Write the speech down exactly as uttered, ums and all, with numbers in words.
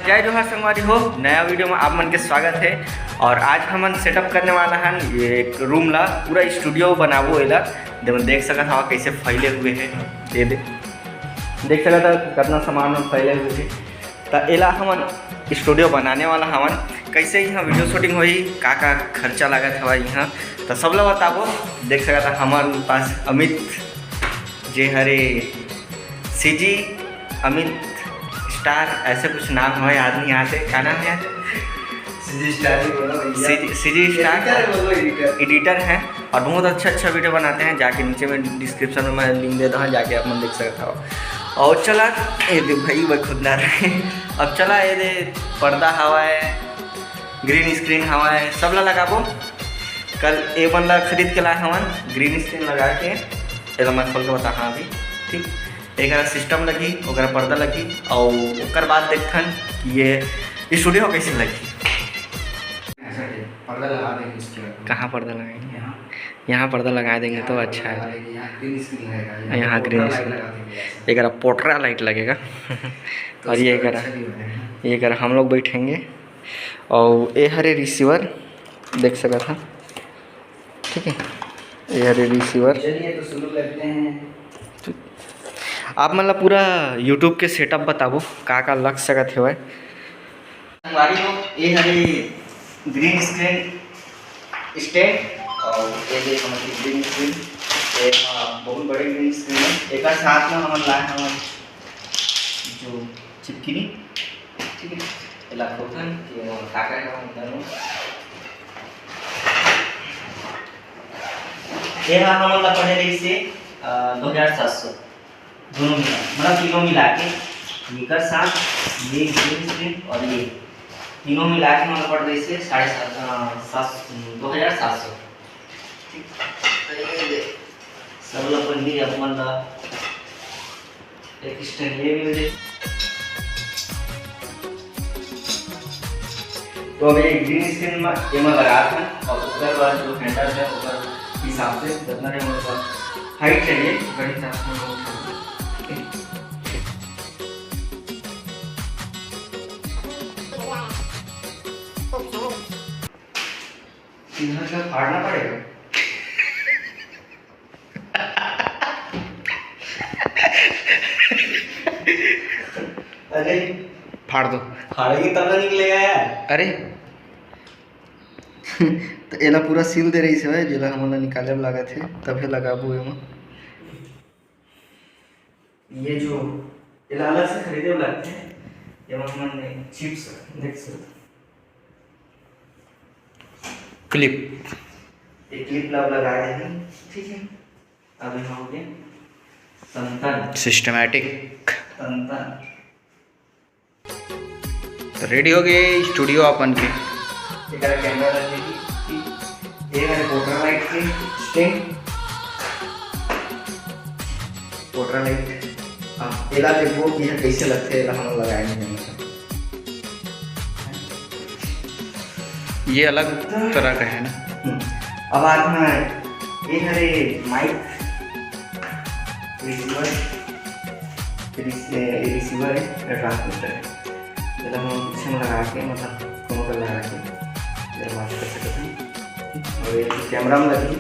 जय जोहार संगवारी हो, नया वीडियो में आप मन के स्वागत है। और आज हमन सेटअप करने वाला हन ये एक रूम ला, पूरा स्टूडियो बनाबो एला। दे-, देख सकत हवा कैसे फैले हुए हैं, ये दे-, देख सकत हवा कितना सामान में फैले हुए हैं। त एला हमन स्टूडियो बनाने वाला हवन। कैसे यहाँ वीडियो शूटिंग होही, का का खर्चा लागत हवा यहाँ, त सब ला बताबो। देख सकत हवा हमर पास अमित जे हरे सीजी अमित स्टार, ऐसे कुछ नाम है, याद नहीं आते। का नाम है? सीजी स्टार ही बोलो भैया। सीजी सीजी स्टार एडिटर है, बोलो एडिटर। एडिटर हैं और बहुत अच्छा अच्छा वीडियो बनाते हैं। जाके नीचे में डिस्क्रिप्शन में मैं लिंक दे दूँ, जाके आप मन देख सकता हो। और चला ये दे भाई, वह खुद ना रहे। अब चला ये दे पर्दा हवा है, ग्रीन स्क्रीन हवा है, सब ला लगाबो। कल ए मन ला खरीद के लाए हवन ग्रीन स्क्रीन लगा के। एला मैं खोल के बता, हाँ भी ठीक। एकरा सिस्टम लगी, ओकरा पर्दा लगी, और ओकर बाद देखथन कि ये स्टूडियो कैसे लगी। ऐसा है, पर्दा लगा देंगे इसके ऊपर। कहाँ पर्दा लगाएंगे? यहाँ यहाँ पर्दा लगा देंगे तो यहाँ अच्छा पर्दा लगा है। देंगे, यहाँ ग्रीन स्क्रीन रहेगा, यहाँ ग्रीन पर्दा स्क्रीन। लाइट लगा देंगे ऐसा। एकरा पोटरा लाइट लगेगा। तो और ये उसका करा, अच्छा भी बनेगा। ये करा हम लोग बैठेंगे। और ये हरे रिसीवर देख सकत हा, ठीक है, ये हरे रिसीवर। चलिए तो शुरू करते हैं। आप मन ला पूरा यूट्यूब के सेटअप बताबो, का का लग सकत हेवय। संगवारी हो, ये हरे ग्रीन स्क्रीन स्टैंड और ये देख हमर ग्रीन स्क्रीन, ये हा बहुत बड़े ग्रीन स्क्रीन है। एकर साथ में हमन लाए हमन जो चिपकिनी, ठीक है, एला खोलथन कि एमा का का है अंदर में। ये हा हमन ला पड़े रहिस हे, अ, दो हजार सात सौ, दोनों मिला, मतलब तीनों मिला के, एकर साथ ये ग्रीन स्क्रीन और ये तीनों मिला के हमन ला पड़ रहिस हे साढ़े सात, अ, सात, दो हजार सात सौ। ठीक, तो ये दे, सब ला पहली अपन ला एक स्टैंड ये भी मिले। तो अभी एक ग्रीन स्क्रीन में एमा लगा था और ओकर बाद जो हैंडल है ओकर हिसाब से जितना भी हमारे पास हाइट चाहिए ओकर हिसाब से हम लोग उठा लेंगे। इधर का फाड़ना पड़ेगा। अरे फाड़ दो। फाड़ेगी तब ना निकलेगा यार। अरे तो एला पूरा सील दे रहिस हे, जेला हमन ला निकाले ला लागत हे, तभे लगाबो एमा। ये जो एला अलग से खरीदे ला लगथे, एमा हमन चिप्स देख सकत। क्लिप। एक क्लिप ला लगा देंगे, ठीक है। अब यहाँ हो गया तंतन। सिस्टमैटिक। तंतन। तो रेडी हो गए स्टूडियो अपन के। एकरा कैमरा रखेगी, ठीक। ये है पोर्ट्रेट लाइट के स्टैंड। Portrait light. हाँ, एला देखो कि ये कैसे लगते हैं, एला हम लगाए नहीं हैं। ये अलग तरह का है ना। हम्म। अब आज मैं ये हरे माइक रिसीवर, रिस-, ए, रिसीवर है, ट्रांसमीटर है। जब हम पीछे में लगा के, मतलब दोनों पर लगा के जब बात कर सकते हैं। और ये कैमरा में लगी,